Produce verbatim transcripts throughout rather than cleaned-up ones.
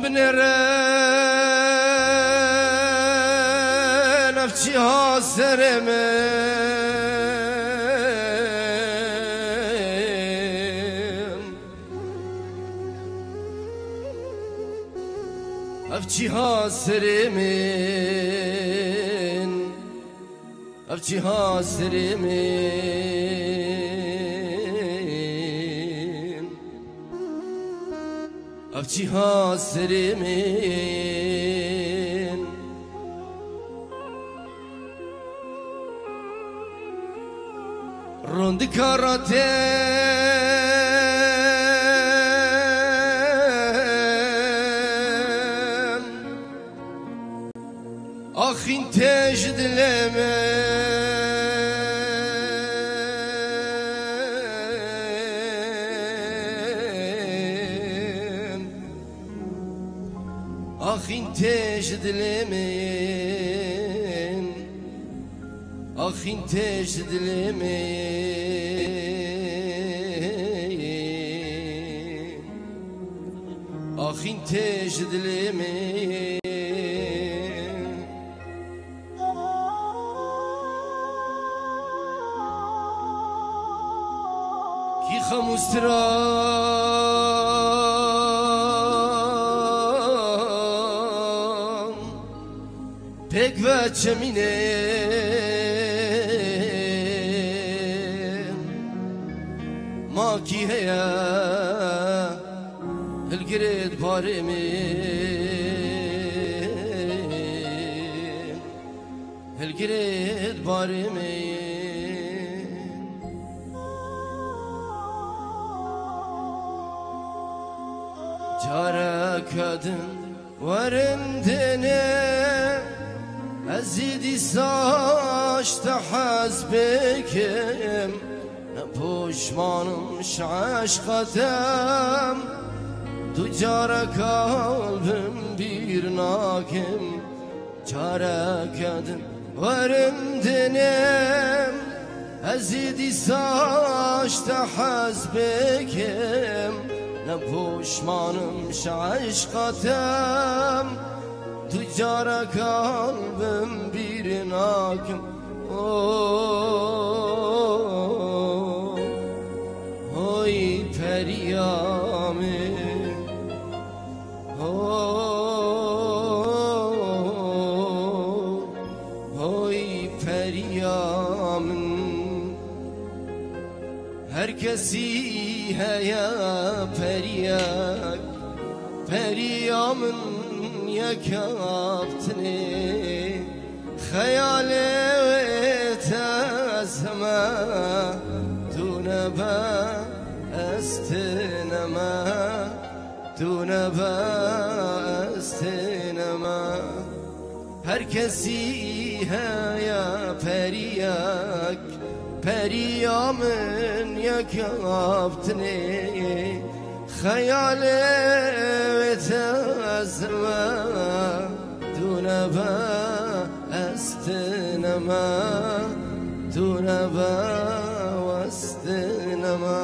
Binêrin ev çiha serê min. Ev çiha serê min. Ev çiha serê min. Ev çiha serê min. Rondika ratên. Axîn tê ji dilê min. Axîn tê ji dilê min. Axîn tê ji dilê min. Axîn tê ji dilê min. Kî xemûstira pêk ve çemînê ma kî heye hilgirêt barê min, hilgirêt barê min. Careke din werin dinê, ez ê dîsa ji te hez bikim. Ne poşman im ji eşqa te, du cara kalbim bîr nakim. Careke din werin dinê, ez ê dîsa ji te hez bikim. Ne poşman im ji eşqa te, du cara kalbim bîr nakim. Oh, hoy periya min. Ho, hoy periya min. Her kesî heye periyek, periya min yek ya bi tinê. Xeyalê wê te ez heme, tu nebe ez tineme. Tu nebe ez têneme. Her kesî heye periyek, periya min yek ya bi tinê. Xeyalê wê te ez heme, tu nebe ez têneme, tu nebe ez têneme.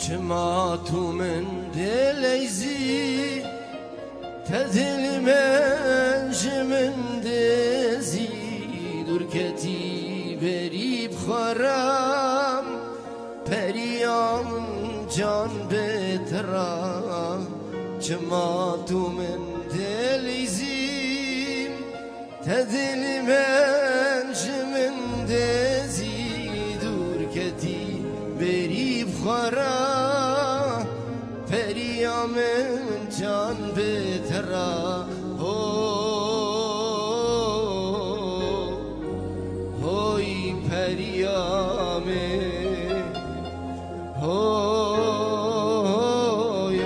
Çima tu min dileyzî, te dilê min ji min dizî, dûr ketî berî bi xwe re, periya min can bi te re. Çima tu min dileyzî, te dilê min ji min dizî, dûr ketî berî bi xwe re, periya min can bi te re. Ho, hoy periya min. Hoy,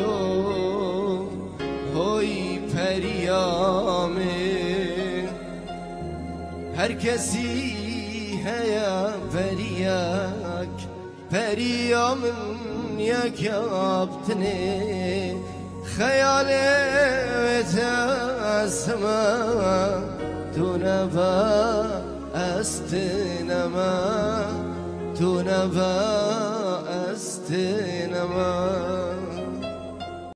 hoy, hoy periya min. Her kesî heye periyek, periya min yek yaptinê. Xeyalê wê te ez hime, tu nebe ez tineme, tu nebe ez tineme.